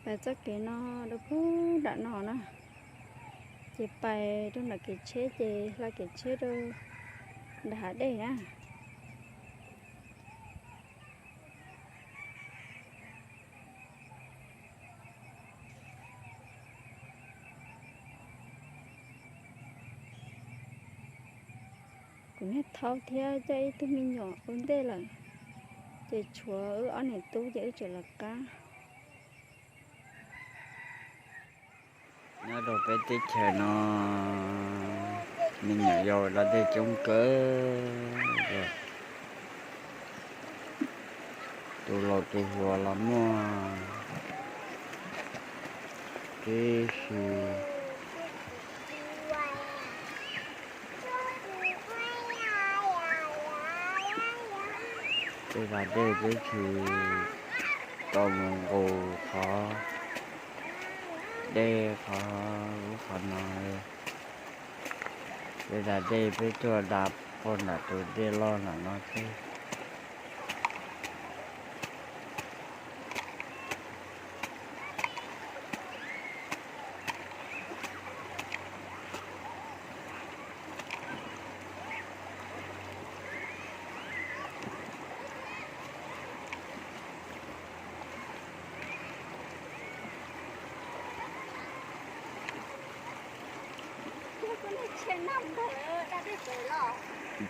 Pais txoj kev no rau pem nram no na, ces pais rau nram kev tsheb ces hla kev tsheb rau nram hav dej na. Kuv niag thaub thiab coj ib tug me nyuam ua ntej lawm, ces tshuav wb ob niam tub ces wb tseem lawv qab. Nyob rau peb teb chaws no, me nyuam yaus los dej coob kawg, tus laus tus hluas los muaj, tiam sis tej zag dej peb tsis tau mus nqus qhov dej qhov ub qhov no. Tej zag dej peb tuaj da puag nram tus dej loj nram no xwb.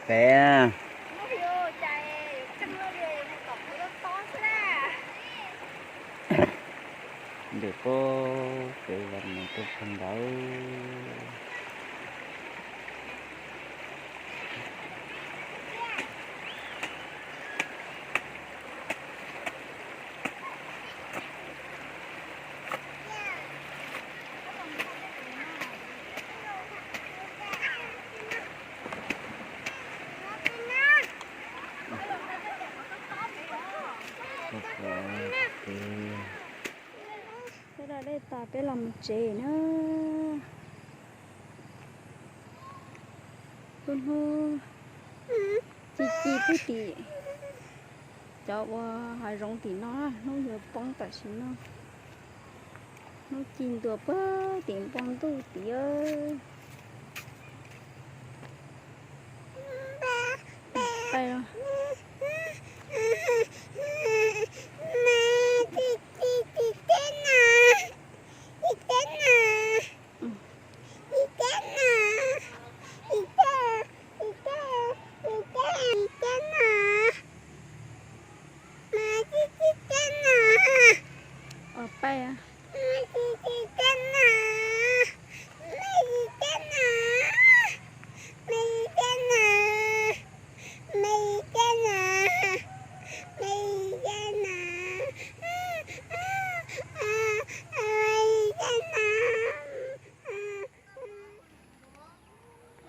Pem, ntawm puag pem los mus rau puag ntawd. Peb da dej tas peb los mus tsev na. Lub hnub ci ci pub tim cov ua hav zoov tim no, hnub yuav poob tam sim no. Hnub ci ntuas puag tim npoo ntuj tid.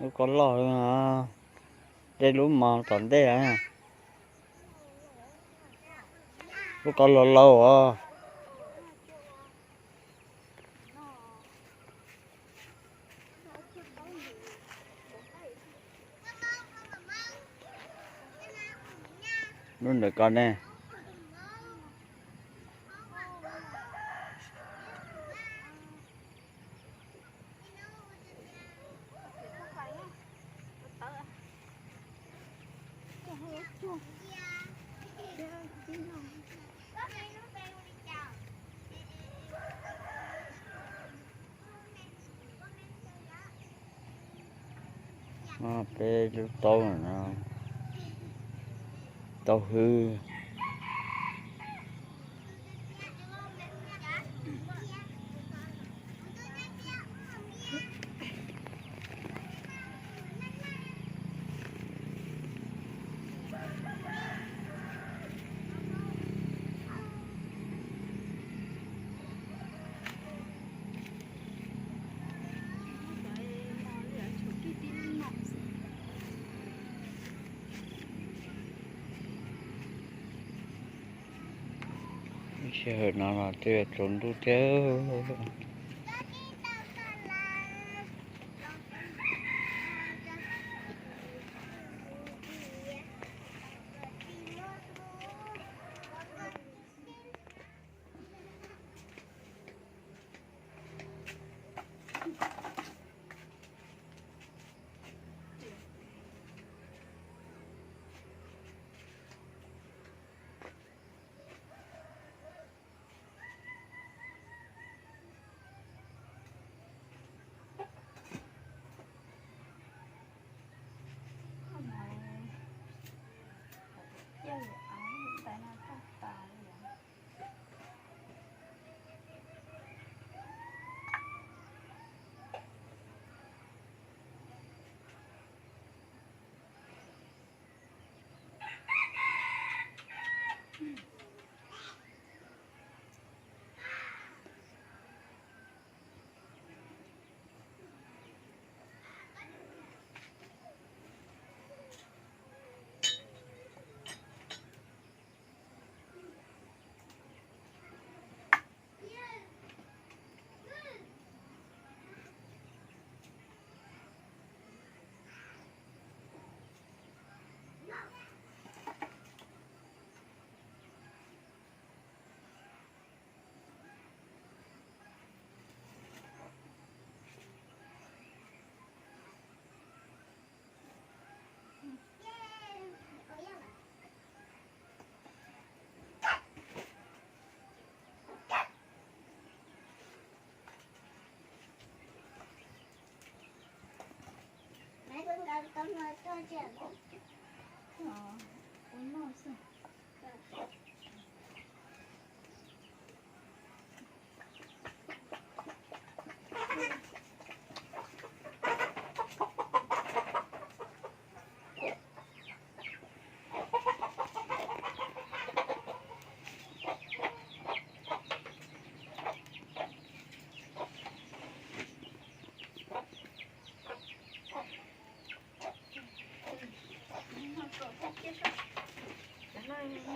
Lub ko loj, dej lub mos tom ntej. Lub ko laus laus os. Lub ntawm ko ne. Peb lub taub no, taub hwb. Sij hawm no los twb yuav tsaus ntuj thiab.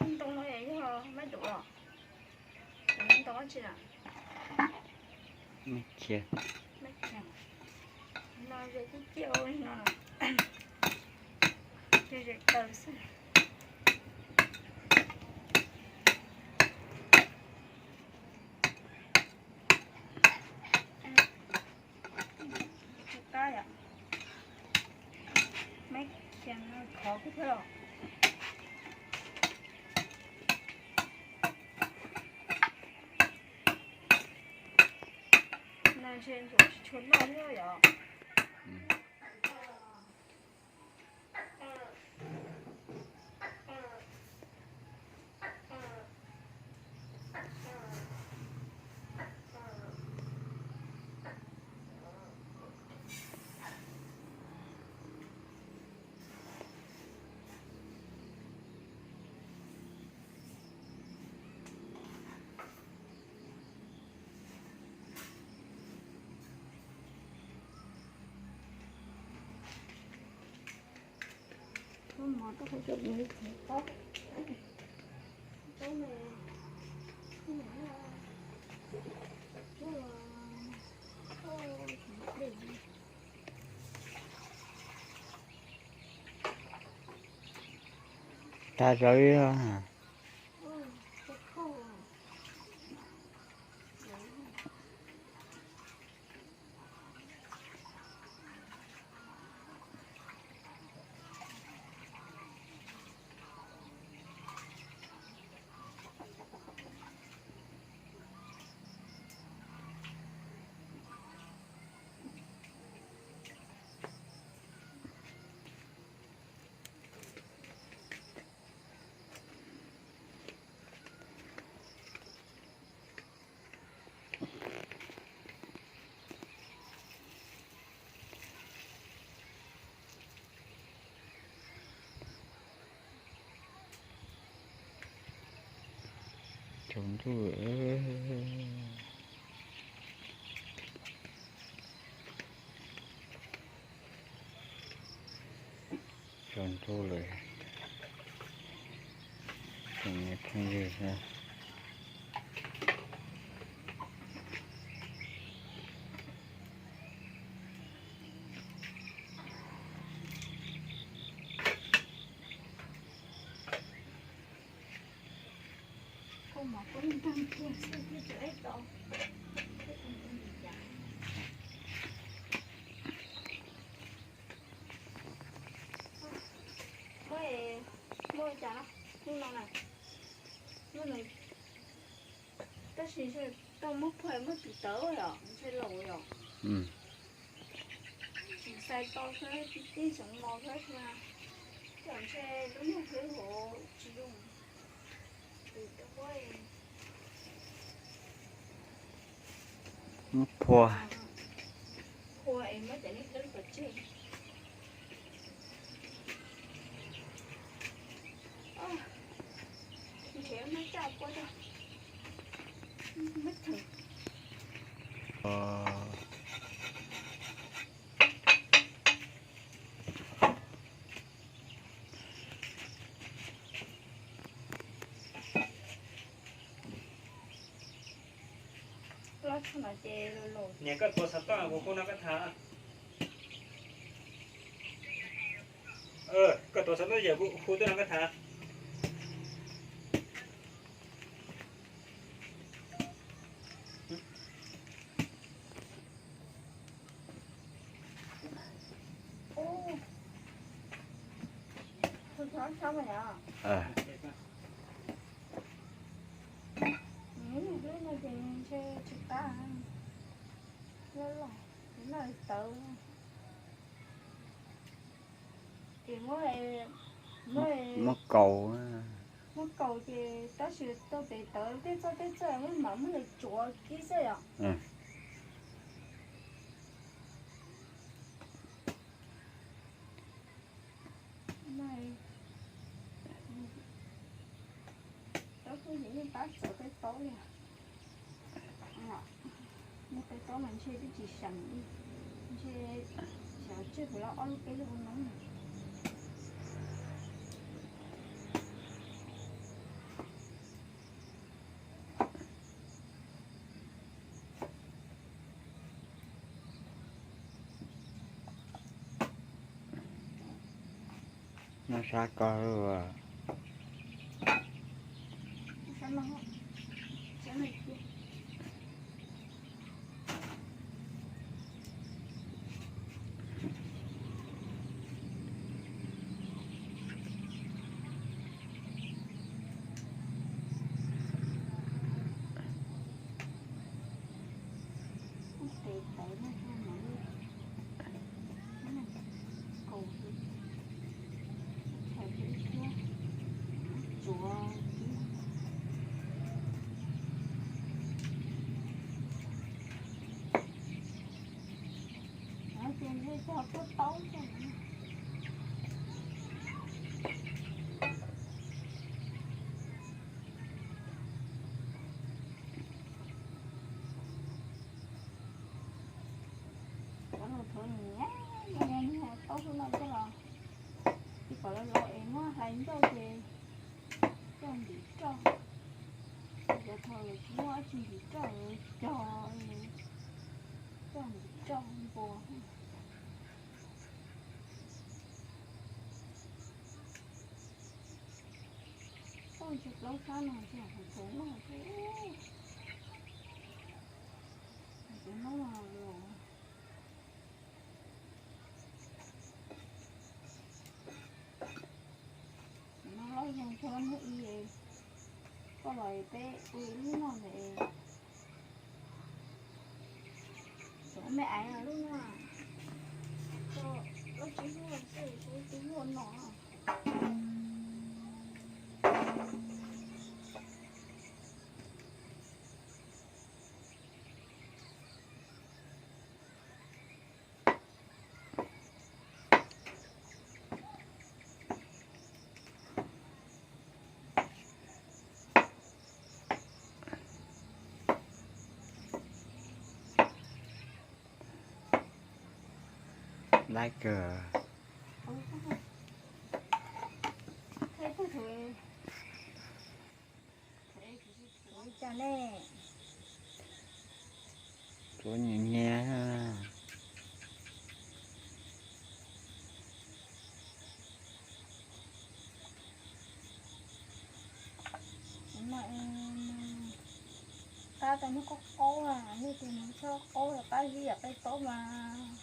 Ntoo no yog mab dum los? Ntoo dab tsi na? Mab khiav. No ze ciaj ciaj li no, ces ze taws xwb. Qab yom, mab khiav khov kawg thiab los. No ntshe ntxuav tsis tshua loj thiab yom. Tag zawv. Tsaus ntuj. Tsaus ntuj lawm, tsoom niam phooj ywg. Muaj, muaj cas hnub no na, hnub no, tab sis tau muab phua muab tus tawv yom, ntshe laus yom. Tsis xais tau xwb, tib tib xyoo no xwb mas, cov ntshe lub niag hlwb hauv tsis zoo. Muab phua. Phua es muab cov niag hlwb pov tseg. Ntshe muab caj pua rau, muab theem. Niam, koj tuav xov tooj kuv hu no koj tham. Koj tuav xov tooj yawm kuv hu tuaj no koj tham. Tsis qab, loj loj, tawv. Muab kaus, muab kaus ces tab sis tau pem tawv tej txoj tej txoj mam muab tsuav kib xwb yom. Taub hwb ces yeej pab txawv tej taub li. Tej taub mas ntshe twb tsis seem li, ntshe xyov tseg puas lawv ob lub peb lub no. Noj sab ko. Cov no thaum nws nyab nyab nyab taub hwb no coj los, ib kom lawv los es muab hlais ncauj ces coj ntim roj. Cov thaum tsis muaj dab tsi ntim roj, cog coj ntim roj npua. Oj, tsis plaub sab no tsis hais tsuav noj, tsuav noj los. No loj zoo tshaj hnub ib, koj los peb ua ib lub noj ntawm. Tsuav me aiv lub no, koj lub tsis muaj xwb, kuv tsis muaj no. Laiv kawg. Tsuav nyias nyias. Qab tau nyuag qaub qaub, nej tus nws txhob qaub, qab zib yam peb taub mas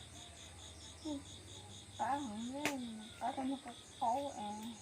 qab heev, qab tau nyuag qaub qaub es.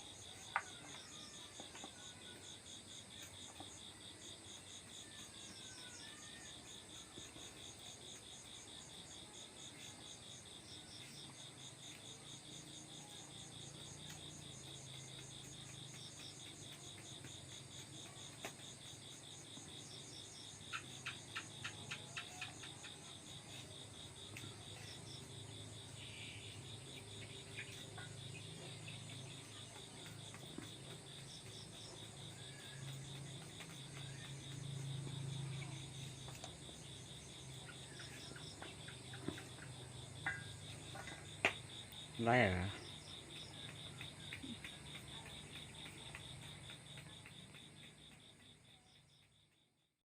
Laiv.